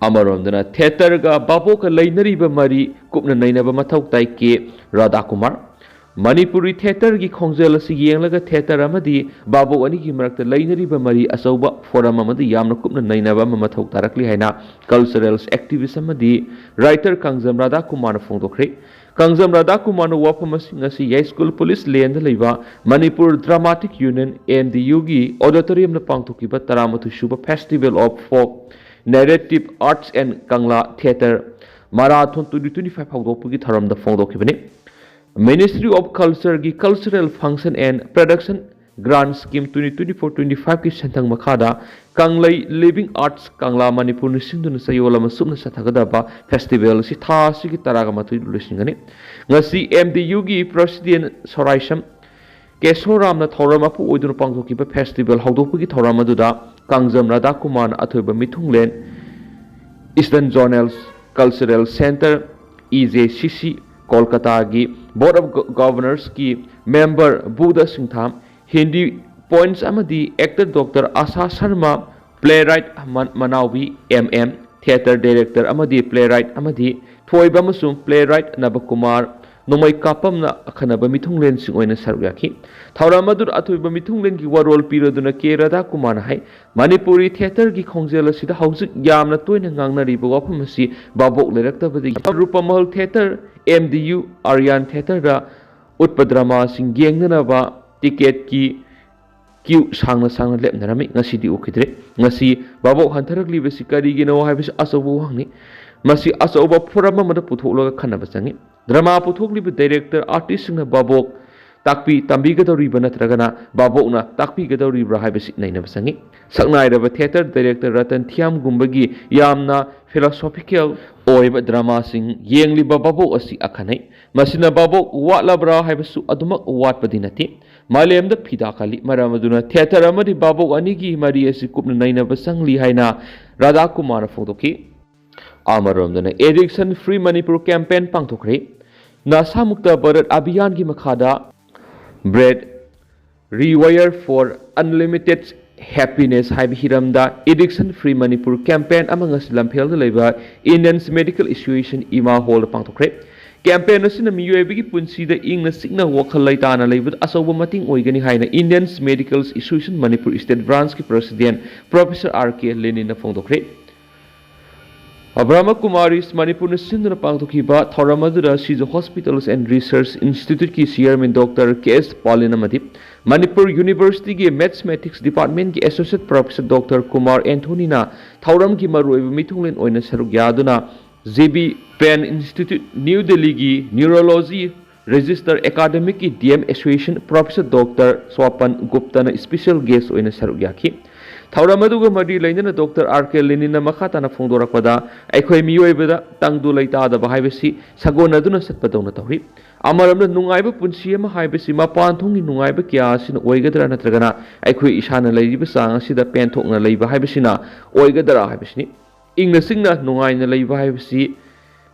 ꯑꯃꯔꯣꯝꯗꯅ theatreꯒ ꯚꯥꯕꯣꯛꯀ ꯂꯩꯅꯔꯤꯕ ꯃꯔꯤ ꯀꯨꯞꯅ ꯅꯩꯅꯕ ꯃꯊꯧ ꯇꯥꯏ ꯀꯦ ꯔꯥꯙꯥꯀꯨꯃꯥꯔ꯫ ꯃꯅꯤꯄꯨꯔꯤ theatreꯒꯤ ꯈꯣꯡꯖꯦꯜ ꯑꯁꯤ ꯌꯦꯡꯂꯒ theatre ꯑꯃꯗꯤ ꯚꯥꯕꯣꯛ ꯑꯅꯤꯒꯤ ꯃꯔꯛꯇ ꯂꯩꯅꯔꯤꯕ ꯃꯔꯤ ꯑꯆꯧꯕ forum ꯑꯃꯗ ꯌꯥꯝꯅ ꯀꯨꯞꯅ ꯅꯩꯅꯕ ꯑꯃ ꯃꯊꯧ ꯇꯥꯔꯛꯂꯤ ꯍꯥꯏꯅ cultural activist ꯑꯃꯗꯤ writer ꯀꯥꯡꯖꯝ ꯔꯥꯙꯥꯀꯨꯃꯥꯔꯅ ꯐꯣꯡꯗꯣꯛꯈ꯭ꯔꯦ꯫ ꯀꯥꯡꯖꯝ ꯔꯥꯙꯥꯀꯨꯃꯥꯔꯅ ꯋꯥꯐꯝ ꯑꯁꯤꯡ ꯑꯁꯤ ꯌꯥꯏꯁ꯭ꯀꯨꯜ ꯄꯨꯂꯤꯁ ꯂꯦꯟꯗ ꯂꯩꯕ ꯃꯅꯤꯄꯨꯔ ꯗ꯭ꯔꯃꯥꯇꯤꯛ ꯌꯨꯅꯤꯌꯟ, MDUꯒꯤ auditoriumꯗ ꯄꯥꯡꯊꯣꯛꯈꯤꯕ ꯇꯔꯥꯃꯥꯊꯣꯏ ꯁꯨꯕ Festival of Folk Narrative Arts and Kangla Theatre Marathon twenty twenty five ꯍꯧꯗꯣꯛꯄꯒꯤ ꯊꯧꯔꯝꯗ ꯐꯣꯡꯗꯣꯛꯈꯤꯕꯅꯤ꯫ Ministry of Cultureꯒꯤ Cultural Function and Production Grant Scheme twenty twenty four twenty fiveꯀꯤ ꯁꯦꯟꯊꯪ ꯃꯈꯥꯗ ꯀꯪꯂꯩ Living Arts ꯀꯪꯂꯥ ꯃꯅꯤꯄꯨꯔ ꯅꯤꯡꯁꯤꯡꯗꯨꯅ ꯆꯌꯣꯜ ꯑꯃ ꯆꯨꯞꯅ ꯆꯠꯊꯒꯗꯕ festival ꯑꯁꯤ ꯊꯥ ꯑꯁꯤꯒꯤ ꯇꯔꯥꯒ ꯃꯥꯊꯣꯏꯗ ꯂꯣꯏꯁꯤꯟꯒꯅꯤ꯫ ꯉꯁꯤ MDUꯒꯤ president ꯁꯣꯔꯥꯏꯁꯝ ꯀꯦꯁꯣꯔꯥꯝꯅ ꯊꯧꯔꯝ ꯃꯄꯨ ꯑꯣꯏꯗꯨꯅ ꯄꯥꯡꯊꯣꯛꯈꯤꯕ festival ꯍꯧꯗꯣꯛꯄꯒꯤ ꯊꯧꯔꯝ ꯑꯗꯨꯗ ꯀꯥꯡꯖꯝ ꯔꯥꯙꯥꯀꯨꯃꯥꯔꯅ ꯑꯊꯣꯏꯕ ꯃꯤꯊꯨꯡꯂꯦꯟ Eastern Zonal Cultural Centre, EJCC, ꯀꯣꯜꯀꯇꯥꯒꯤ Board of Go-, Governorsꯀꯤ member Buddha ꯁꯤꯡꯊꯥꯝ, Hindi poets ꯑꯃꯗꯤ actor Doctor ꯑꯥꯁꯥ ꯁꯔꯃ, playwright ꯃ-, ꯃꯅꯥꯎꯕꯤ MM, theatre director ꯑꯃꯗꯤ playwright ꯑꯃꯗꯤ ꯊꯣꯏꯕ ꯑꯃꯁꯨꯡ playwright ꯅꯕꯀꯨꯃꯥꯔ ꯅꯣꯡꯃꯩ ꯀꯥꯞꯄꯝꯅ ꯑꯈꯟꯅꯕ ꯃꯤꯊꯨꯡꯂꯦꯟꯁꯤꯡ ꯑꯣꯏꯅ ꯁꯔꯨꯛ ꯌꯥꯈꯤ꯫ ꯊꯧꯔꯝ ꯑꯗꯨꯗ ꯑꯊꯣꯏꯕ ꯃꯤꯊꯨꯡꯂꯦꯟꯒꯤ ꯋꯥꯔꯣꯜ ꯄꯤꯔꯗꯨꯅ ꯀꯦ ꯔꯥꯙꯥꯀꯨꯃꯥꯔꯅ ꯍꯥꯏ, ꯃꯅꯤꯄꯨꯔꯤ theatreꯒꯤ ꯈꯣꯡꯖꯦꯜ ꯑꯁꯤꯗ ꯍꯧꯖꯤꯛ ꯌꯥꯝꯅ ꯇꯣꯏꯅ ꯉꯥꯡꯅꯔꯤꯕ ꯋꯥꯐꯝ ꯑꯁꯤ ꯚꯥꯕꯣꯛ ꯂꯩꯔꯛꯇꯕꯗꯒꯤ ꯔꯨꯄꯃꯍꯜ theatre, MDU, Aryan theatreꯗ ꯎꯠꯄ dramaꯁꯤꯡ ꯌꯦꯡꯅꯅꯕ ꯇꯤꯀꯦꯠꯀꯤ ꯀ꯭ꯌꯨ ꯁꯥꯡꯅ ꯁꯥꯡꯅ ꯂꯦꯞꯅꯔꯝꯃꯤ꯫ ꯉꯁꯤꯗꯤ ꯎꯈꯤꯗ꯭ꯔꯦ꯫ ꯉꯁꯤ ꯚꯥꯕꯣꯛ ꯍꯟꯊꯔꯛꯂꯤꯕꯁꯤ ꯀꯔꯤꯒꯤꯅꯣ ꯍꯥꯏꯕꯁꯤ ꯑꯆꯧꯕ ꯋꯥꯍꯪꯅꯤ꯫ ꯃꯁꯤ ꯑꯆꯧꯕ ꯐꯣꯔꯝ ꯑꯃꯗ ꯄꯨꯊꯣꯛꯂꯒ ꯈꯟꯅꯕ ꯆꯪꯏ꯫ ꯗ꯭ꯔꯃꯥ ꯄꯨꯊꯣꯛꯂꯤꯕ ꯗꯥꯏꯔꯦꯛꯇꯔ, ꯑꯥꯔꯇꯤꯁꯁꯤꯡꯅ ꯚꯥꯕꯣꯛ ꯇꯥꯛꯄꯤ ꯇꯝꯕꯤꯒꯗꯧꯔꯤꯕ ꯅꯠꯇ꯭ꯔꯒꯅ ꯚꯥꯕꯣꯛꯅ ꯇꯥꯛꯄꯤꯒꯗꯧꯔꯤꯕ꯭ꯔꯥ ꯍꯥꯏꯕꯁꯤ ꯅꯩꯅꯕ ꯆꯪꯏ꯫ ꯁꯛꯅꯥꯏꯔꯕ ꯊꯤꯌꯦꯇꯔ ꯗꯥꯏꯔꯦꯛꯇꯔ ꯔꯇꯟ ꯊꯤꯌꯥꯝꯒꯨꯝꯕꯒꯤ ꯌꯥꯝꯅ ꯐꯤꯂꯣꯁꯣꯐꯤꯀꯦꯜ ꯑꯣꯏꯕ ꯗ꯭ꯔꯃꯥꯁꯤꯡ ꯌꯦꯡꯂꯤꯕ ꯚꯥꯕꯣꯛ ꯑꯁꯤ ꯑꯈꯟꯅꯩ꯫ ꯃꯁꯤꯅ ꯚꯥꯕꯣꯛ ꯋꯥꯠꯂꯕ꯭ꯔꯥ ꯍꯥꯏꯕꯁꯨ ꯑꯗꯨꯃꯛ ꯋꯥꯠꯄꯗꯤ ꯅꯠꯇꯦ꯫ ꯃꯥꯂꯦꯝꯗ ꯐꯤꯗꯥ ꯀꯜꯂꯤ꯫ ꯃꯔꯝ ꯑꯗꯨꯅ ꯊꯤꯌꯦꯇꯔ ꯑꯃꯗꯤ ꯚꯥꯕꯣꯛ ꯑꯅꯤꯒꯤ ꯃꯔꯤ ꯑꯁꯤ ꯀꯨꯞꯅ ꯅꯩꯅꯕ ꯆꯪꯂꯤ ꯍꯥꯏꯅ ꯔꯥꯙꯥ ꯀꯨꯃꯥꯔꯅ ꯐꯣꯡꯗꯣꯛꯈꯤ꯫ ꯑꯃꯔꯣꯝꯗꯅ Addiction Free ꯃꯅꯤꯄꯨꯔ ꯀꯦꯝꯄꯦꯟ ꯄꯥꯡꯊꯣꯛꯈ꯭ꯔꯦ꯫ ꯅꯁꯥꯃꯨꯛꯇ ꯚꯥꯔꯠ ꯑꯚꯤꯌꯥꯟꯒꯤ ꯃꯈꯥꯗ Brain Rewire for Unlimited Happiness ꯍꯥꯏꯕ ꯍꯤꯔꯝꯗ Addiction Free ꯃꯅꯤꯄꯨꯔ ꯀꯦꯝꯄꯦꯟ ꯑꯃ ꯉꯁꯤ ꯂꯝꯐꯦꯜꯗ ꯂꯩꯕ Indians Medical Association ꯏꯃꯥ ꯍꯣꯜꯗ ꯄꯥꯡꯊꯣꯛꯈ꯭ꯔꯦ꯫ ꯀꯦꯝꯄꯦꯟ ꯑꯁꯤꯅ ꯃꯤꯑꯣꯏꯕꯒꯤ ꯄꯨꯟꯁꯤꯗ ꯏꯪꯅ ꯆꯤꯛꯅ ꯋꯥꯈꯜ ꯂꯩꯇꯥꯅ ꯂꯩꯕꯗ ꯑꯆꯧꯕ ꯃꯇꯦꯡ ꯑꯣꯏꯒꯅꯤ ꯍꯥꯏꯅ Indians Medical Association Manipur state ꯕ꯭ꯔꯥꯟꯁꯀꯤ ꯄ꯭ꯔꯁꯤꯗꯦꯟ ꯄ꯭ꯔꯣꯐꯦꯁꯔ ꯑꯥꯔ ꯀꯦ ꯂꯦꯅꯤꯟꯅ ꯐꯣꯡꯗꯣꯛꯈ꯭ꯔꯦ꯫ ꯕ꯭ꯔꯍꯃ ꯀꯨꯃꯥꯔꯤꯁ ꯃꯅꯤꯄꯨꯔꯅ ꯁꯤꯟꯗꯨꯅ ꯄꯥꯡꯊꯣꯛꯈꯤꯕ ꯊꯧꯔꯝ ꯑꯗꯨꯗ Shija Hospitals and Research Instituteꯀꯤ chairman doctor K S Palin ꯑꯃꯗꯤ ꯃꯅꯤꯄꯨꯔ ꯌꯨꯅꯤꯚꯔꯁꯤꯇꯤꯒꯤ ꯃꯦꯊꯃꯦꯇꯤꯛꯁ ꯗꯤꯄꯥꯔꯠꯃꯦꯟꯒꯤ ꯑꯦꯁꯣꯁꯤꯌꯦꯠ ꯄ꯭ꯔꯣꯐꯦꯁꯔ ꯗꯣꯛꯇꯔ ꯀꯨꯃꯥꯔ ꯑꯦꯟꯊꯣꯅꯤꯅ ꯊꯧꯔꯝꯒꯤ ꯃꯔꯨꯑꯣꯏꯕ ꯃꯤꯊꯨꯡꯂꯦꯟ ꯑꯣꯏꯅ ꯁꯔꯨꯛ ꯌꯥꯗꯨꯅ J B Pant institute, new ꯗꯦꯜꯂꯤꯒꯤ ꯅ꯭ꯌꯨꯔꯣꯂꯣꯖꯤ ꯔꯦꯖꯤꯁꯇꯔ ꯑꯦꯀꯥꯗꯦꯃꯤꯛꯀꯤ D M association professor doctor Swapan ꯒꯨꯞꯇꯅ ꯁ꯭ꯄꯦꯁꯦꯜ ꯒꯦꯁ ꯑꯣꯏꯅ ꯁꯔꯨꯛ ꯌꯥꯈꯤ꯫ ꯊꯧꯔꯝ ꯑꯗꯨꯒ ꯃꯔꯤ ꯂꯩꯅꯅ ꯗꯣꯛꯇꯔ ꯑꯥꯔ ꯀꯦ ꯂꯦꯅꯤꯟꯅ ꯃꯈꯥ ꯇꯥꯅ ꯐꯣꯡꯗꯣꯔꯛꯄꯗ, ꯑꯩꯈꯣꯏ ꯃꯤꯑꯣꯏꯕꯗ ꯇꯪꯗꯨ ꯂꯩꯇꯥꯗꯕ ꯍꯥꯏꯕꯁꯤ ꯁꯥꯒꯣꯟꯅꯗꯨꯅ ꯆꯠꯄꯗꯧꯅ ꯇꯧꯏ꯫ ꯑꯃꯔꯣꯝꯗ ꯅꯨꯡꯉꯥꯏꯕ ꯄꯨꯟꯁꯤ ꯑꯃ ꯍꯥꯏꯕꯁꯤ ꯃꯄꯥꯟ ꯊꯣꯡꯒꯤ ꯅꯨꯡꯉꯥꯏꯕ ꯀꯌꯥ ꯑꯁꯤꯅ ꯑꯣꯏꯒꯗ꯭ꯔꯥ, ꯅꯠꯇ꯭ꯔꯒꯅ ꯑꯩꯈꯣꯏ ꯏꯁꯥꯅ ꯂꯩꯔꯤꯕ ꯆꯥꯡ ꯑꯁꯤꯗ ꯄꯦꯟꯊꯣꯛꯅ ꯂꯩꯕ ꯍꯥꯏꯕꯁꯤꯅ ꯑꯣꯏꯒꯗ꯭ꯔꯥ ꯍꯥꯏꯕꯁꯤꯅꯤ꯫ ꯏꯪꯅ ꯆꯤꯛꯅ ꯅꯨꯡꯉꯥꯏꯅ ꯂꯩꯕ ꯍꯥꯏꯕꯁꯤ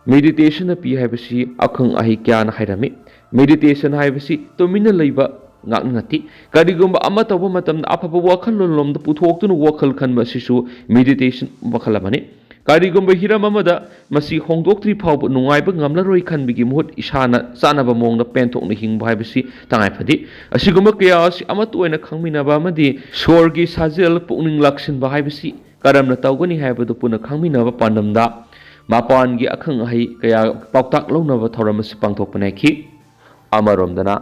ꯃꯦꯗꯤꯇꯦꯁꯟꯅ ꯄꯤ ꯍꯥꯏꯕꯁꯤ ꯑꯈꯪ ꯑꯍꯩ ꯀꯌꯥꯅ ꯍꯥꯏꯔꯝꯃꯤ꯫ ꯃꯦꯗꯤꯇꯦꯁꯟ ꯍꯥꯏꯕꯁꯤ ꯇꯨꯃꯤꯟꯅ ꯂꯩꯕ ꯉꯥꯛ ꯅꯠꯇꯦ꯫ ꯀꯔꯤꯒꯨꯝꯕ ꯑꯃ ꯇꯧꯕ ꯃꯇꯝꯗ ꯑꯐꯕ ꯋꯥꯈꯜꯂꯣꯟꯂꯣꯝꯗ ꯄꯨꯊꯣꯛꯇꯨꯅ ꯋꯥꯈꯜ ꯈꯟꯕ ꯑꯁꯤꯁꯨ ꯃꯦꯗꯤꯇꯦꯁꯟ ꯃꯈꯜ ꯑꯃꯅꯤ꯫ ꯀꯔꯤꯒꯨꯝꯕ ꯍꯤꯔꯝ ꯑꯃꯗ ꯃꯁꯤ ꯍꯣꯡꯗꯣꯛꯇ꯭ꯔꯤ ꯐꯥꯎꯕ ꯅꯨꯡꯉꯥꯏꯕ ꯉꯝꯂꯔꯣꯏ ꯈꯟꯕꯒꯤ ꯃꯍꯨꯠ ꯏꯁꯥꯅ ꯆꯥꯅꯕ ꯃꯑꯣꯡꯗ ꯄꯦꯟꯊꯣꯛꯅ ꯍꯤꯡꯕ ꯍꯥꯏꯕꯁꯤ ꯇꯉꯥꯏ ꯐꯗꯦ꯫ ꯑꯁꯤꯒꯨꯝꯕ ꯀꯌꯥ ꯑꯁꯤ ꯑꯃꯠꯇ ꯑꯣꯏꯅ ꯈꯪꯃꯤꯟꯅꯕ ꯑꯃꯗꯤ ꯁꯣꯔꯒꯤ ꯁꯥꯖꯦꯜ ꯄꯨꯛꯅꯤꯡ ꯂꯥꯛꯁꯤꯟꯕ ꯍꯥꯏꯕꯁꯤ ꯀꯔꯝꯅ ꯇꯧꯒꯅꯤ ꯍꯥꯏꯕꯗꯨ ꯄꯨꯟꯅ ꯈꯪꯃꯤꯟꯅꯕ ꯄꯥꯟꯗꯝꯗ ꯃꯄꯥꯟꯒꯤ ꯑꯈꯪ ꯑꯍꯩ ꯀꯌꯥ ꯄꯥꯎꯇꯥꯛ ꯂꯧꯅꯕ ꯊꯧꯔꯝ ꯑꯁꯤ ꯄꯥꯡꯊꯣꯛꯄ ꯅꯥꯏꯈꯤ꯫ ꯑꯃꯔꯣꯝꯗꯅ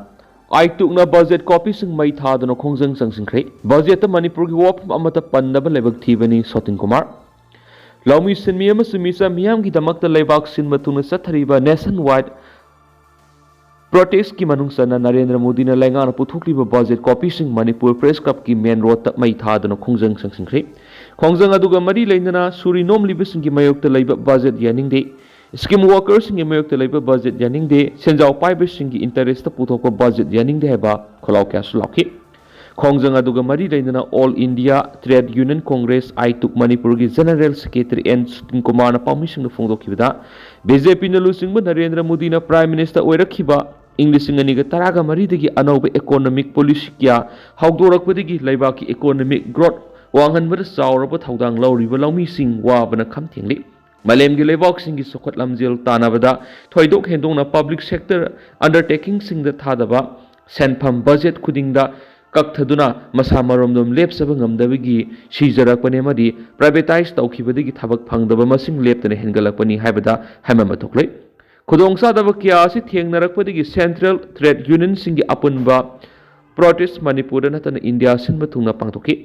ꯑꯥꯏꯇꯨꯛꯅ ꯕꯖꯦꯠ ꯀꯣꯄꯤꯁꯤꯡ ꯃꯩ ꯊꯥꯗꯨꯅ ꯈꯣꯡꯖꯪ ꯆꯪꯁꯤꯟꯈ꯭ꯔꯦ꯫ ꯕꯖꯦꯠꯇ ꯃꯅꯤꯄꯨꯔꯒꯤ ꯋꯥꯐꯝ ꯑꯃꯠꯇ ꯄꯟꯗꯕ ꯂꯥꯏꯕꯛ ꯊꯤꯕꯅꯤ ꯁꯣꯇꯤꯟ ꯀꯨꯃꯥꯔ꯫ ꯂꯧꯃꯤ ꯁꯤꯟꯃꯤ ꯑꯃꯁꯨꯡ ꯃꯤꯆꯝ ꯃꯤꯌꯥꯝꯒꯤꯗꯃꯛꯇ ꯂꯩꯕꯥꯛ ꯁꯤꯟꯕ ꯊꯨꯡꯅ ꯆꯠꯊꯔꯤꯕ ꯅꯦꯁꯟ ꯋꯥꯏꯗ ꯄ꯭ꯔꯣꯇꯦꯁꯀꯤ ꯃꯅꯨꯡ ꯆꯟꯅ ꯅꯔꯦꯟꯗ꯭ꯔ ꯃꯣꯗꯤꯅ ꯂꯩꯉꯥꯛꯅ ꯄꯨꯊꯣꯛꯂꯤꯕ ꯕꯖꯦꯠ ꯀꯣꯄꯤꯁꯤꯡ ꯃꯅꯤꯄꯨꯔ ꯄ꯭ꯔꯦꯁ ꯀ꯭ꯂꯕꯀꯤ ꯃꯦꯟ ꯔꯣꯗꯇ ꯃꯩ ꯊꯥꯗꯨꯅ ꯈꯣꯡꯖꯪ ꯆꯪꯁꯤꯟꯈ꯭ꯔꯦ꯫ ꯈꯣꯡꯖꯪ ꯑꯗꯨꯒ ꯃꯔꯤ ꯂꯩꯅꯅ ꯁꯨꯔꯤ ꯅꯣꯝꯂꯤꯕꯁꯤꯡꯒꯤ ꯃꯥꯌꯣꯛꯇ ꯂꯩꯕ ꯕꯖꯦꯠ ꯌꯥꯅꯤꯡꯗꯦ, ꯁ꯭ꯀꯤꯝ ꯋꯥꯔꯀꯔꯁꯤꯡꯒꯤ ꯃꯥꯌꯣꯛꯇ ꯂꯩꯕ ꯕꯖꯦꯠ ꯌꯥꯅꯤꯡꯗꯦ, ꯁꯦꯟꯖꯥꯎ ꯄꯥꯏꯕꯁꯤꯡꯒꯤ ꯏꯟꯇꯔꯦꯁꯇ ꯄꯨꯊꯣꯛꯄ ꯕꯖꯦꯠ ꯌꯥꯅꯤꯡꯗꯦ ꯍꯥꯏꯕ ꯈꯣꯜꯂꯥꯎ ꯀꯌꯥꯁꯨ ꯂꯥꯎꯈꯤ꯫ ꯈꯣꯡꯖꯪ ꯑꯗꯨꯒ ꯃꯔꯤ ꯂꯩꯅꯅ all India trade union congress, AITUC, ꯃꯅꯤꯄꯨꯔꯒꯤ ꯖꯦꯅꯔꯦꯜ ꯁꯦꯀ꯭ꯔꯦꯇꯔꯤ ꯑꯦꯟ ꯁꯨꯇꯤꯟ ꯀꯨꯃꯥꯔꯅ ꯄꯥꯎꯃꯤꯁꯤꯡꯗ ꯐꯣꯡꯗꯣꯛꯈꯤꯕꯗ, ꯕꯤ ꯖꯦ ꯄꯤꯅ ꯂꯨꯆꯤꯡꯕ ꯅꯔꯦꯟꯗ꯭ꯔ ꯃꯣꯗꯤꯅ ꯄ꯭ꯔꯥꯏꯝ ꯃꯤꯅꯤꯁꯇꯔ ꯑꯣꯏꯔꯛꯈꯤꯕ ꯏꯪ ꯂꯤꯁꯤꯡ ꯑꯅꯤꯒ ꯇꯔꯥꯒ ꯃꯔꯤꯗꯒꯤ ꯑꯅꯧꯕ ꯏꯀꯣꯅꯣꯃꯤꯛ ꯄꯣꯂꯤꯁꯤ ꯀꯌꯥ ꯍꯧꯗꯣꯔꯛꯄꯗꯒꯤ ꯂꯩꯕꯥꯛꯀꯤ ꯏꯀꯣꯅꯣꯃꯤꯛ ꯒ꯭ꯔꯣꯠ ꯋꯥꯡꯍꯟꯕꯗ ꯆꯥꯎꯔꯕ ꯊꯧꯗꯥꯡ ꯂꯧꯔꯤꯕ ꯂꯧꯃꯤꯁꯤꯡ ꯋꯥꯕꯅ ꯈꯝ ꯊꯦꯡꯂꯤ꯫ ꯃꯥꯂꯦꯝꯒꯤ ꯂꯩꯕꯥꯛꯁꯤꯡꯒꯤ ꯆꯥꯎꯈꯠ ꯂꯝꯖꯦꯜ ꯇꯥꯟꯅꯕꯗ ꯊꯣꯏꯗꯣꯛ ꯍꯦꯟꯗꯣꯛꯅ ꯄꯕ꯭ꯂꯤꯛ ꯁꯦꯛꯇꯔ ꯑꯟꯗꯔꯇꯦꯀꯤꯡꯁꯤꯡꯗ ꯊꯥꯗꯕ ꯁꯦꯟꯐꯝ ꯕꯖꯦꯠ ꯈꯨꯗꯤꯡꯗ ꯀꯛꯊꯗꯨꯅ ꯃꯁꯥ ꯃꯔꯣꯝꯗꯣꯝ ꯂꯦꯞꯆꯕ ꯉꯝꯗꯕꯒꯤ ꯁꯤꯖꯔꯛꯄꯅꯤ ꯑꯃꯗꯤ ꯄ꯭ꯔꯥꯏꯚꯦꯇꯥꯏꯖ ꯇꯧꯈꯤꯕꯗꯒꯤ ꯊꯕꯛ ꯐꯪꯗꯕ ꯃꯁꯤꯡ ꯂꯦꯞꯇꯅ ꯍꯦꯟꯒꯠꯂꯛꯄꯅꯤ ꯍꯥꯏꯕꯗ ꯍꯥꯏꯃꯟꯕ ꯊꯣꯛꯂꯦ꯫ ꯈꯨꯗꯣꯡꯆꯥꯗꯕ ꯀꯌꯥ ꯑꯁꯤ ꯊꯦꯡꯅꯔꯛꯄꯗꯒꯤ ꯁꯦꯟꯇ꯭ꯔꯦꯜ ꯇ꯭ꯔꯦꯗ ꯌꯨꯅꯤꯌꯟꯁꯤꯡꯒꯤ ꯑꯄꯨꯟꯕ ꯄ꯭ꯔꯣꯇꯦꯁ ꯃꯅꯤꯄꯨꯔꯗ ꯅꯠꯇꯅ ꯏꯟꯗꯤꯌꯥ ꯁꯤꯟꯕ ꯊꯨꯡꯅ ꯄꯥꯡꯊꯣꯛꯈꯤ꯫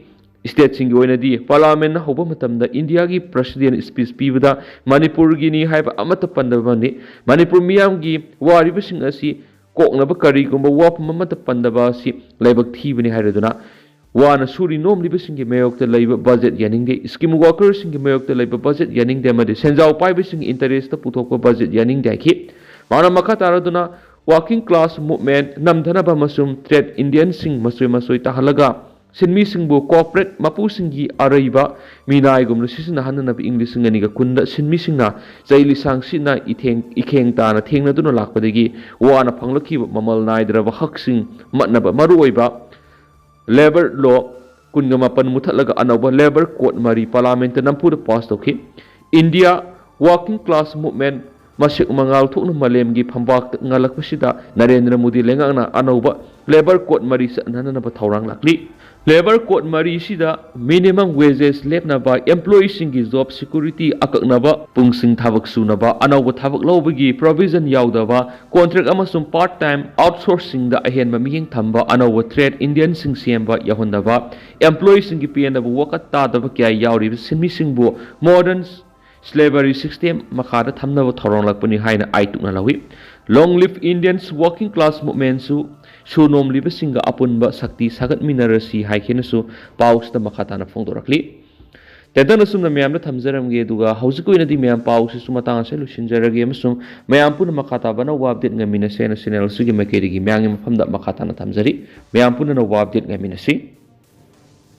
ꯁ꯭ꯇꯦꯠꯁꯤꯡꯒꯤ ꯑꯣꯏꯅꯗꯤ ꯄꯥꯔꯂꯥꯃꯦꯟꯅ ꯍꯧꯕ ꯃꯇꯝꯗ ꯏꯟꯗꯤꯌꯥꯒꯤ ꯄ꯭ꯔꯁꯤꯗꯦꯟ ꯁ꯭ꯄꯤꯆ ꯄꯤꯕꯗ ꯃꯅꯤꯄꯨꯔꯒꯤꯅꯤ ꯍꯥꯏꯕ ꯑꯃꯠꯇ ꯄꯟꯗꯕ ꯐꯪꯗꯦ꯫ ꯃꯅꯤꯄꯨꯔ ꯃꯤꯌꯥꯝꯒꯤ ꯋꯥꯔꯤꯕꯁꯤꯡ ꯑꯁꯤ ꯀꯣꯛꯅꯕ ꯀꯔꯤꯒꯨꯝꯕ ꯋꯥꯐꯝ ꯑꯃꯠꯇ ꯄꯟꯗꯕ ꯑꯁꯤ ꯂꯥꯏꯕꯛ ꯊꯤꯕꯅꯤ ꯍꯥꯏꯔꯗꯨꯅ ꯋꯥꯅ ꯁꯨꯔꯤ ꯅꯣꯝꯂꯤꯕꯁꯤꯡꯒꯤ ꯃꯥꯌꯣꯛꯇ ꯂꯩꯕ ꯕꯖꯦꯠ ꯌꯥꯅꯤꯡꯗꯦ, ꯁ꯭ꯀꯤꯝ ꯋꯥꯔꯀꯔꯁꯤꯡꯒꯤ ꯃꯥꯌꯣꯛꯇ ꯂꯩꯕ ꯕꯖꯦꯠ ꯌꯥꯅꯤꯡꯗꯦ ꯑꯃꯗꯤ ꯁꯦꯟꯖꯥꯎ ꯄꯥꯏꯕꯁꯤꯡꯒꯤ ꯏꯟꯇꯔꯦꯁꯇ ꯄꯨꯊꯣꯛꯄ ꯕꯖꯦꯠ ꯌꯥꯅꯤꯡꯗꯦ ꯍꯥꯏꯈꯤ꯫ ꯃꯥꯅ ꯃꯈꯥ ꯇꯥꯔꯗꯨꯅ ꯋꯥꯔꯀꯤꯡ ꯀ꯭ꯂꯥꯁ ꯃꯨꯚꯃꯦꯟꯠ ꯅꯝꯊꯅꯕ ꯑꯃꯁꯨꯡ ꯇ꯭ꯔꯦꯗ ꯌꯨꯅꯤꯌꯟꯁꯤꯡ ꯃꯆꯣꯏ ꯃꯆꯣꯏ ꯇꯥꯍꯜꯂꯒ ꯁꯤꯟꯃꯤꯁꯤꯡꯕꯨ ꯀꯣꯔꯄꯣꯔꯦꯠ ꯃꯄꯨꯁꯤꯡꯒꯤ ꯑꯔꯩꯕ ꯃꯤꯅꯥꯏꯒꯨꯝꯅ ꯁꯤꯖꯤꯟꯅꯍꯟꯅꯅꯕ ꯏꯪ ꯂꯤꯁꯤꯡ ꯑꯅꯤꯒ ꯀꯨꯟꯗ ꯁꯤꯟꯃꯤꯁꯤꯡꯅ ꯆꯩ ꯂꯤꯁꯥꯡ ꯁꯤꯠꯅ ꯏꯊꯦꯡ, ꯏꯈꯦꯡ ꯇꯥꯅ ꯊꯦꯡꯅꯗꯨꯅ ꯂꯥꯛꯄꯗꯒꯤ ꯋꯥꯅ ꯐꯪꯂꯛꯈꯤꯕ ꯃꯃꯜ ꯅꯥꯏꯗ꯭ꯔꯕ ꯍꯛꯁꯤꯡ ꯃꯠꯅꯕ ꯃꯔꯨꯑꯣꯏꯕ ꯂꯦꯕꯔ ꯂꯣ ꯀꯨꯟꯒ ꯃꯥꯄꯟ ꯃꯨꯊꯠꯂꯒ ꯑꯅꯧꯕ ꯂꯦꯕꯔ ꯀꯣꯗ ꯃꯔꯤ ꯄꯥꯔꯂꯥꯃꯦꯟꯠꯇ ꯅꯝꯐꯨꯗ ꯄꯥꯁ ꯇꯧꯈꯤ꯫ ꯏꯟꯗꯤꯌꯥ ꯋꯥꯔꯀꯤꯡ ꯀ꯭ꯂꯥꯁ ꯃꯨꯚꯃꯦꯟꯠ ꯃꯁꯦꯛ ꯃꯉꯥꯜ ꯊꯣꯛꯅ ꯃꯥꯂꯦꯝꯒꯤ ꯐꯝꯕꯥꯛꯇ ꯉꯜꯂꯛꯄꯁꯤꯗ ꯅꯔꯦꯟꯗ꯭ꯔ ꯃꯣꯗꯤ ꯂꯩꯉꯥꯛꯅ ꯑꯅꯧꯕ ꯂꯦꯕꯔ ꯀꯣꯗ ꯃꯔꯤ ꯆꯠꯅꯅꯕ ꯊꯧꯔꯥꯡ ꯂꯥꯛꯂꯤ꯫ Labour code ꯃꯔꯤꯁꯤꯗ minimum wages ꯂꯦꯞꯅꯕ, employeeꯁꯤꯡꯒꯤ job security ꯑꯀꯛꯅꯕ ꯄꯨꯡꯁꯤꯡ ꯊꯕꯛ ꯁꯨꯅꯕ, ꯑꯅꯧꯕ ꯊꯕꯛ ꯂꯧꯕꯒꯤ provision ꯌꯥꯎꯗꯕ, contract ꯑꯃꯁꯨꯡ part time outsourcingꯗ ꯑꯍꯦꯟꯕ ꯃꯤꯠꯌꯦꯡ ꯊꯝꯕ, ꯑꯅꯧꯕ trade unionꯁꯤꯡ ꯁꯦꯝꯕ ꯌꯥꯎꯍꯟꯗꯕ, employeeꯁꯤꯡꯒꯤ ꯄꯦꯟꯗꯕ ꯋꯥꯀꯠ ꯇꯥꯗꯕ ꯀꯌꯥ ꯌꯥꯎꯔꯤꯕ ꯁꯤꯟꯃꯤꯁꯤꯡꯕꯨ modern slavery system ꯃꯈꯥꯗ ꯊꯝꯅꯕ ꯊꯧꯔꯥꯡꯂꯛꯄꯅꯤ ꯍꯥꯏꯅ ꯑꯥꯏ ꯇꯨꯛꯅ ꯂꯧꯏ꯫ Long live Indians, working class movementꯁꯨ ꯁꯨ ꯅꯣꯝꯂꯤꯕꯁꯤꯡꯒ ꯑꯄꯨꯟꯕ ꯁꯛꯇꯤ ꯁꯥꯒꯠꯃꯤꯟꯅꯔꯁꯤ ꯍꯥꯏꯈꯤꯅꯁꯨ ꯄꯥꯎꯁꯤꯗ ꯃꯈꯥ ꯇꯥꯅ ꯐꯣꯡꯗꯣꯔꯛꯂꯤ꯫ ꯇꯦꯟꯇꯛꯅ ꯁꯨꯝꯅ ꯃꯌꯥꯝꯗ ꯊꯝꯖꯔꯝꯒꯦ, ꯑꯗꯨꯒ ꯍꯧꯖꯤꯛꯀꯤ ꯑꯣꯏꯅꯗꯤ ꯃꯌꯥꯝ ꯄꯥꯎꯁꯤꯁꯨ ꯃꯇꯥꯡ ꯑꯁꯤꯗ ꯂꯣꯏꯁꯤꯟꯖꯔꯒꯦ, ꯑꯃꯁꯨꯡ ꯃꯌꯥꯝ ꯄꯨꯟꯅ ꯃꯈꯥ ꯇꯥꯕ ꯑꯅꯧꯕ update ꯉꯥꯏꯃꯤꯟꯅꯁꯦ ꯍꯥꯏꯅ channel ꯑꯁꯤꯒꯤ ꯃꯥꯏꯀꯩꯗꯒꯤ ꯃꯌꯥꯝꯒꯤ ꯃꯐꯝꯗ ꯃꯈꯥ ꯇꯥꯅ ꯊꯝꯖꯔꯤ꯫ ꯃꯌꯥꯝ ꯄꯨꯟꯅ ꯑꯅꯧꯕ update ꯉꯥꯏꯃꯤꯟꯅꯁꯤ꯫